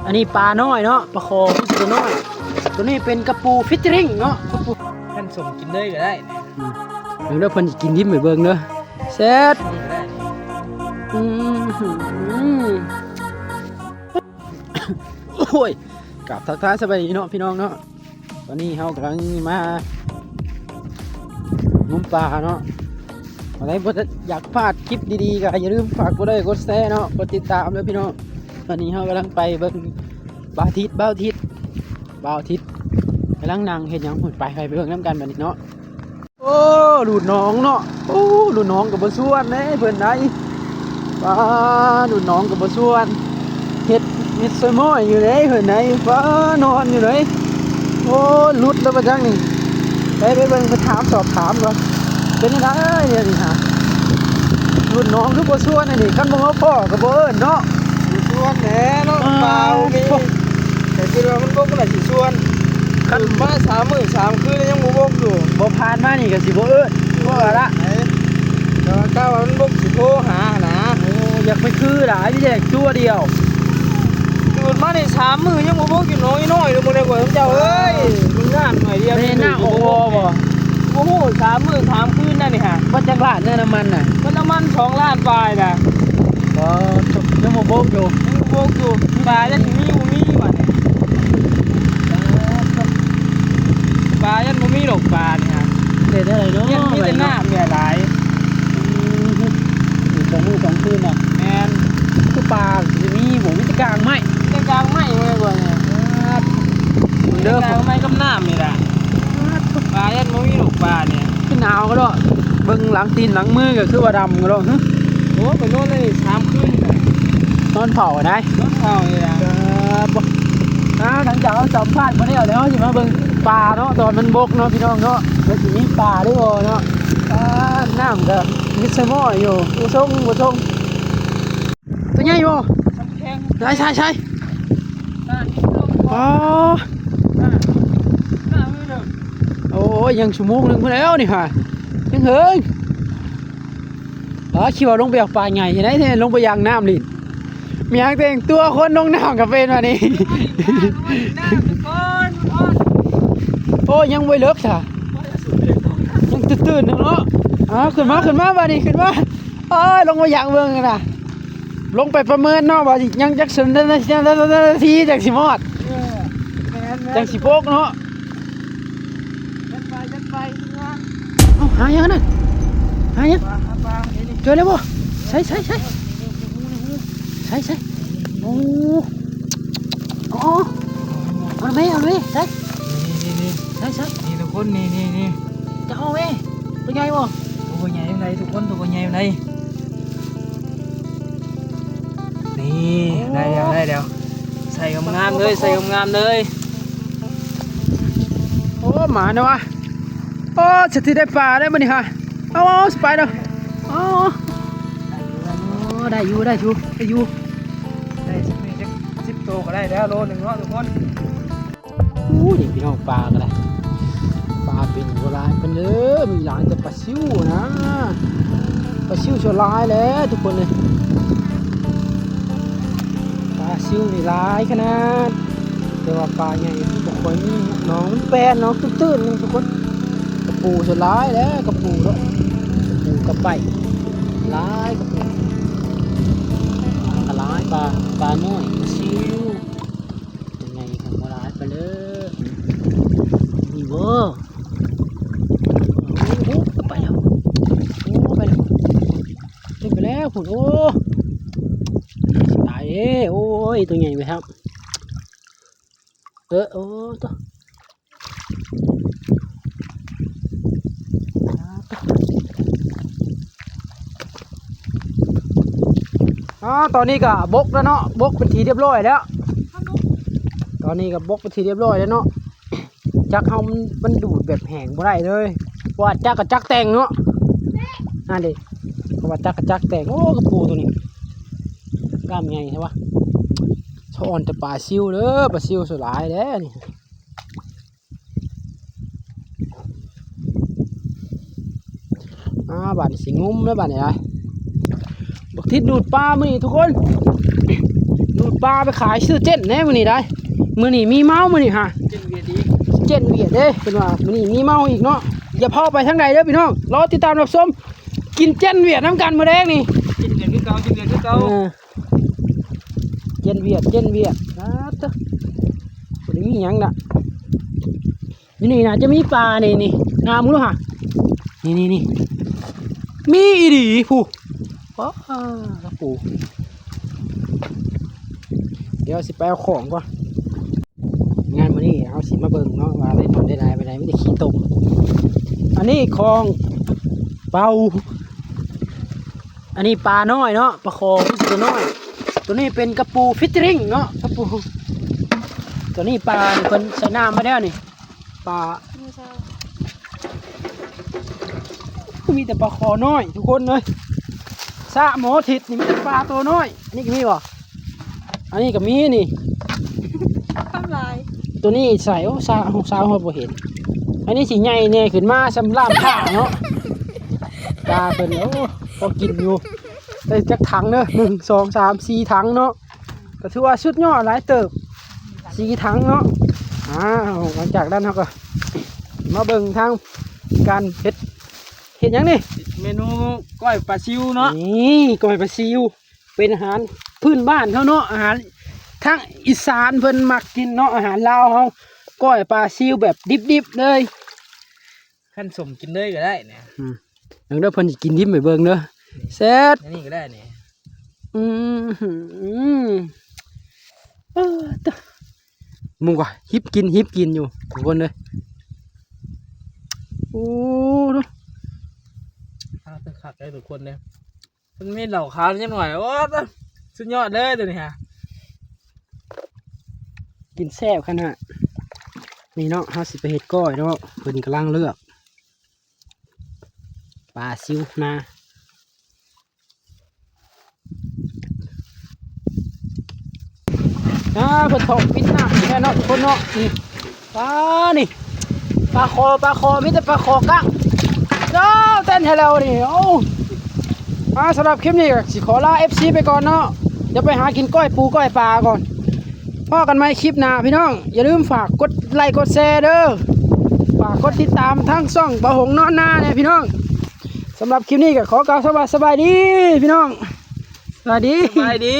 ອັນນີ້ປານ້ອຍເນາະ ປາຄໍຕົວນ້ອຍ ຕົວນີ້ເປັນກະປູ featuring ເນາະ ກະປູ ຄັນສົມກິນເລີຍກໍໄດ້ ອືມ ເບິ່ງເດີ ເພິ່ນຊິກິນດິບໃຫ້ເບິ່ງເດີ ແຊບ ອືມ ໂອ້ຍ ກາບທັກທາຍສະບາຍດີເນາະ ພີ່ນ້ອງເນາະ. ຕອນນີ້ເຮົາກຳລັງມາງົມປາເນາະ ໃຜບໍ່ຢາກພາດຄລິບດີໆ ກໍຢ່າລືມຝາກກົດໄລກົດແຊເນາະ ກົດຕິດຕາມເດີພີ່ນ້ອງ. ຕອນນີ້ເຮົາກຳລັງໄປເບິ່ງບ່າວທິດ ບ່າວທິດ ບ່າວທິດກຳລັງນັ່ງເຮັດຫຍັງພຸ້ນ ໄປ ໄປເບິ່ງນຳກັນບັດນີ້ເນາະ. ໂອ້ ຫຼຸດໜອງເນາະ ໂອ້ ຫຼຸດໜອງກໍບໍ່ຊວນເດ້ເພິ່ນໃດ໋ ປ້າ ຫຼຸດໜອງກໍບໍ່ຊວນ ເຮັດ ເຮັດສະມ້ອຍຢູ່ເດ້ເພິ່ນໃດ໋ ປ້າ ນອນຢູ່ເດ້. ໂອ້ ຫຼຸດແລ້ວບໍ່ຈັກນີ້ ໄປ ໄປເບິ່ງ ໄປຖາມ ສອບຖາມກ່ອນ ເປັນຈັ່ງໃດແນວນີ້ຫາ ຫຼຸດໜອງຄືບໍ່ຊວນອັນນີ້ ຄັນບໍ່ມາພໍ້ກໍບໍ່ເອີ້ນເນາະ. ບໍ່ຊວນແຫຼະເນາະ ອ່າ ປາບໍ່ມີ ໂອ້ ກໍຄິດວ່າມັນບົກ ມັນໜ້າຊິຊວນ ຄັນມາສາມມື້ສາມຄືນຍັງບໍ່ບົກຢູ່ ບໍ່ຜ່ານມານີ້ກໍຊິບໍ່ເອີ້ນ ບໍ່ວ່າລະ ແຕ່ວ່າກະວ່າມັນບົກຊິໂທຫາຫັ້ນນະ. ໂອ້ ຢາກໄປຄືຫຼາຍ ມີແຕ່ຕົວດຽວ ຕື່ນມານີ້ສາມມື້ຍັງບໍ່ບົກຢູ່ ໜອງນ້ອຍໆ ເດີ ບໍ່ໄດ້ກວ່າເຈົ້າເອີຍ ມັນນ້ຳໜ້ອຍດຽວ ແມ່ນ້ຳອອກບໍ່ ບໍ່ຮູ້ ສາມມື້ສາມຄືນນັ້ນນີ້ຫາ ເບິດຈັກລ້ານແນ່ນ້ຳມັນນະ ເບິດນ້ຳມັນສອງລ້ານປາຍນະ. ບໍ່ ຍັງບໍ່ບົກຢູ່ ຍັງບໍ່ບົກຢູ່ ປາຍັງມີບໍ່ມີບັດນີ້ ປາຍັງບໍ່ມີດອກ ປານີ້ຫາ ເຮັດຈັ່ງໃດເນາະ ຍັງມີແຕ່ນ້ຳຫຼາຍ ອືມ ຢູ່ສອງມື້ສອງຄືນນະ ແມ່ນ ຄືປາຊິມີບໍ່ ມີແຕ່ກາງໄມ້ ແຕ່ກາງໄມ້ແມ່ນບໍ່ນີ້ ເດີ ກາງໄມ້ກັບນ້ຳນີ້ລະ ປາຍັງບໍ່ມີດອກ ປານີ້ ຄືໜາວກະດອກ ເບິ່ງຫຼັງຕີນຫຼັງມືກໍຄືວ່າດຳກະດອກ ໂອ້ ໄປນອນໄດ້ສາມຄືນ ນອນເຝົ້າໄດ້ ນອນເຝົ້ານີ້ລະ ເອີ ບໍ່ ອ່າ ຫຼັງຈາກເຮົາສຳພາດມາແລ້ວ ແລ້ວເຮົາຊິມາເບິ່ງປາເນາະ ຕອນມັນບົກເນາະ ພີ່ນ້ອງເນາະ ວ່າຊິມີປາຫຼືບໍ່ເນາະ ອ່າ ນ້ຳກໍມິດສະໝໍຢູ່ ບໍ່ຊົງ ບໍ່ຊົງ. ຕົວໃຫຍ່ບໍ່ ໃສ່ ໃສ່ ໃສ່ ອໍ ໂອ້ຍ ຍັງຊົ່ວໂມງໜຶ່ງພຸ້ນແລ້ວນີ້ຫາ ຍັງເຫິງ ອໍ ຄິດວ່າລົງໄປເອົາປາໃຫຍ່ໃນແທ້ ລົງໄປຢາງນ້ຳຫຼິ້ນ ມີຫຍັງແຕ່ງຕົວຄົນລົງນ້ຳກໍເປັນບາດນີ້ ໂອ້ຍ ຍັງບໍ່ເລິກຊະ ຍັງຕື່ນໆ ເນາະ ອ່າ ຂຶ້ນມາ ຂຶ້ນມາ ບາດນີ້ ຂຶ້ນມາ ໂອ້ຍ ລົງໄປຢາງເບິ່ງນະ ລົງໄປປະເມີນເນາະ ວ່າຍັງຈັກນາທີ ຈັກຊິຮອດ ເອີ ແມ່ນໆ ຈັກຊິປົກເນາະ ຈັດໄປ ຈັດໄປ ເອົ້າ ຫາຫຍັງນັ້ນ ຫາຫຍັງ ປາ ຫາປາ ເຈີແລ້ວບໍ່ ໃສ ໃສ ໃສ ໃສ ໃສ ໂອ້ ໂອ້ ເອົາແມ່ ເອົາແມ່ ໃສ ນີ້ໆໆ ໃສ ໃສ ນີ້ທຸກຄົນ ນີ້ໆໆ ຈະເອົາແມ່ ຕົວໃຫຍ່ບໍ່ ໂຕບໍ່ໃຫຍ່ປານໃດທຸກຄົນ ໂຕບໍ່ໃຫຍ່ປານໃດ ນີ້ ໂອ້ ໄດ້ແລ້ວ ໄດ້ແລ້ວ ໃສ່ງາມໆເລີຍ ໃສ່ງາມໆເລີຍ ໂອ້ ມາແລ້ວວະ ໂອ້ ສະຖິດໄດ້ປາແລ້ວມື້ນີ້ຫາ ເອົາ ເອົາ ເອົາ ໄປແລ້ວ ເອົາ ໂອ້ ໄດ້ຢູ່ ໄດ້ຢູ່ ໄດ້ຢູ່ ໄດ້ສັກໜ້ອຍ ຈັກສິບໂຕກໍໄດ້ແລ້ວ ໂລໜຶ່ງເນາະທຸກຄົນ. ໂອ້ ນີ້ພີ່ນ້ອງ ປາກໍໄດ້ ປາເປັນບໍ່ຫຼາຍປານເດີ ມີຫຼາຍແຕ່ປາຊິວນະ ປາຊິວສ່ວນຫຼາຍແຫຼະທຸກຄົນເອີຍ ປາຊິວນີ້ຫຼາຍຂະໜາດ ແຕ່ວ່າປາໃຫຍ່ບໍ່ຄ່ອຍມີ ໜອງມັນແປນ ໜອງຕື້ນໆ ນີ້ທຸກຄົນ ກະປູສ່ວນຫຼາຍແຫຼະ ກະປູເນາະ ກະປູກະໄປ ຫຼາຍກະປູ ປາກໍຫຼາຍ ປາ ປານ້ອຍ ປາຊິວ ຕົວໃຫຍ່ກໍບໍ່ຫຼາຍປານເດີ ມີບໍ່ ໂອ້ ໄປແລ້ວ ໂອ້ ໄປແລ້ວ ຂຶ້ນໄປແລ້ວພຸ້ນ ໂອ້ ຕາຍເດ້ ໂອ້ຍ ຕົວໃຫຍ່ໄປແລ້ວ ເອີ ໂອ້ ໂຕ ອໍ ຕອນນີ້ກໍບົກແລ້ວເນາະ ບົກເປັນທີ່ຮຽບຮ້ອຍແລ້ວ ຕອນນີ້ກໍບົກເປັນທີ່ຮຽບຮ້ອຍແລ້ວເນາະ ຈັກເຮົາມັນ ມັນດູດແບບແຮງບໍ່ໄດ້ເລີຍ ເພາະວ່າຈັກກໍຈັກແຕ່ງເນາະ ນັ້ນເດ້ ເພາະວ່າຈັກກໍຈັກແຕ່ງ ໂອ້ ກະປູໂຕນີ້ ກ້າມໃຫຍ່ແທ້ວະ ສະອອນແຕ່ປາຊິວເດີ ປາຊິວສ່ວນຫຼາຍແຫຼະນີ້. ອ່າ ບາດນີ້ຊິງຸ້ມແລ້ວບາດນີ້ນະ ບັກທິດດູດປາມື້ນີ້ທຸກຄົນ ງ ດູດປາໄປຂາຍ ຊື້ເຈັນແດ່ມື້ນີ້ໄດ໋. ມື້ນີ້ມີເມົາມື້ນີ້ຫາ ເຈັນຫວຽດອີກ ເຈັນຫວຽດເດ້. ເພິ່ນວ່າມື້ນີ້ມີເມົາອີກເນາະ. ຢ່າເຜົາໄປທາງໃດເດີພີ່ນ້ອງ, ລໍຕິດຕາມຮັບຊົມ. ກິນເຈັນຫວຽດນຳກັນມື້ແລງນີ້. ກິນຫວຽດຄືເກົ່າ ກິນຫວຽດຄືເກົ່າ. ເອີ ເຈັນຫວຽດ ເຈັນຫວຽດ. ອາດເຕີ ບໍ່ໄດ້ມີຫຍັງນະ. ຢູ່ນີ້ນະຈະມີປານີ້ ນີ້ ງາມຢູ່ຫາ ນີ້ໆໆ ມີອີ່ຫຼີ ຜູ້ ວ້າ ກະປູ. ດຽວຊິໄປເອົາຂອງກ່ອນ. ງານມື້ນີ້ເຮົາຊິມາເບິ່ງເນາະ ວ່າໄດ້ໜອນໄດ້ຫຼາຍປານໃດ. ມີແຕ່ຂີ້ຕົມ. ອັນນີ້ຂອງເປົ່າ. ອັນນີ້ປານ້ອຍເນາະ ປາຄໍ ໂຕນ້ອຍ. ໂຕນີ້ເປັນກະປູ featuring ເນາະ ກະປູ. ໂຕນີ້ປາ ເພິ່ນໃສ່ນ້ຳມາແລ້ວນີ້ ປາ ມີແຕ່ປາຄໍນ້ອຍທຸກຄົນເອີຍ. ສະໝໍທິດນີ້ມີແຕ່ປາໂຕນ້ອຍ. ອັນນີ້ກໍມີບໍ່? ອັນນີ້ກໍມີນີ້ ທຳລາຍ. ໂຕນີ້ໃສ່ ໂອ້ ສາວ ສາວເຮົາບໍ່ເຫັນ. ອັນນີ້ຊິໃຫຍ່ແດ່ ຂຶ້ນມາສ່ຳລ້າມຂ້າເນາະ. ປາເພິ່ນ ໂອ້ ພໍກິນຢູ່. ໄດ້ຈັກຖັງເດີ? ໜຶ່ງ ສອງ ສາມ ສີ່ ຖັງເນາະ. ກໍຖືວ່າສຸດຍອດຫຼາຍເຕີບ ສີ່ຖັງເນາະ. ອ້າວ ຫຼັງຈາກນັ້ນເຮົາກໍມາເບິ່ງທາງການເຮັດ ເຮັດຫຍັງນີ້? ເມນູກ້ອຍປາຊິວເນາະ. ນີ້ກ້ອຍປາຊິວ ເປັນອາຫານພື້ນບ້ານເຮົາເນາະ ອາຫານທາງອີສານເພິ່ນມັກກິນເນາະ ອາຫານລາວເຮົາ ກ້ອຍປາຊິວແບບດິບໆເລີຍ. ຄັນສົມກິນເລີຍກໍໄດ້ນະ. ອືມ ເບິ່ງເດີ ເພິ່ນຊິກິນດິບໃຫ້ເບິ່ງເດີ. ແຊບ ອັນນີ້ກໍໄດ້ນີ້. ອືມ ເອີ ຕະ ມຸງກວ່າ ຫິບກິນ ຫິບກິນຢູ່ທຸກຄົນເດີ. ໂອ້ ເອົາ ຄັກເດີທຸກຄົນເດີ. ມັນມີເຫຼົ້າຂາວຈັກໜ່ອຍ ໂອ້ ຕະ ສຸດຍອດເລີຍໂຕນີ້ຫາ ກິນແຊບຂະໜາດ. ນີ້ເນາະ ເຮົາຊິໄປເຮັດກ້ອຍເນາະ. ເພິ່ນກຳລັງເລືອກປາຊິວນາ. ອ່າ ເພິ່ນເຂົ້າປິດນ້ຳແລ້ວເນາະທຸກຄົນເນາະ. ນີ້ ປານີ້ ປາຄໍ ປາຄໍ ມີແຕ່ປາຄໍກະ ເຈົ້າ ເຕັ້ນໃຫ້ແລ້ວນີ້. ໂອ້ ອ່າ ສຳລັບຄລິບນີ້ກໍຊິຂໍລາ ເອັຟຊີ ໄປກ່ອນເນາະ. ດຽວໄປຫາກິນກ້ອຍປູກ້ອຍປາກ່ອນ. ພໍ້ກັນໃໝ່ຄລິບໜ້າພີ່ນ້ອງ. ຢ່າລືມຝາກກົດໄລກົດແຊເດີ. ຝາກກົດຕິດຕາມທາງຊ່ອງບ່າວຫົງນອນນາແດ່ພີ່ນ້ອງ. ສຳລັບຄລິບນີ້ກໍຂໍກ່າວຄຳວ່າສະບາຍດີພີ່ນ້ອງ. ສະບາຍດີ ສະບາຍດີ.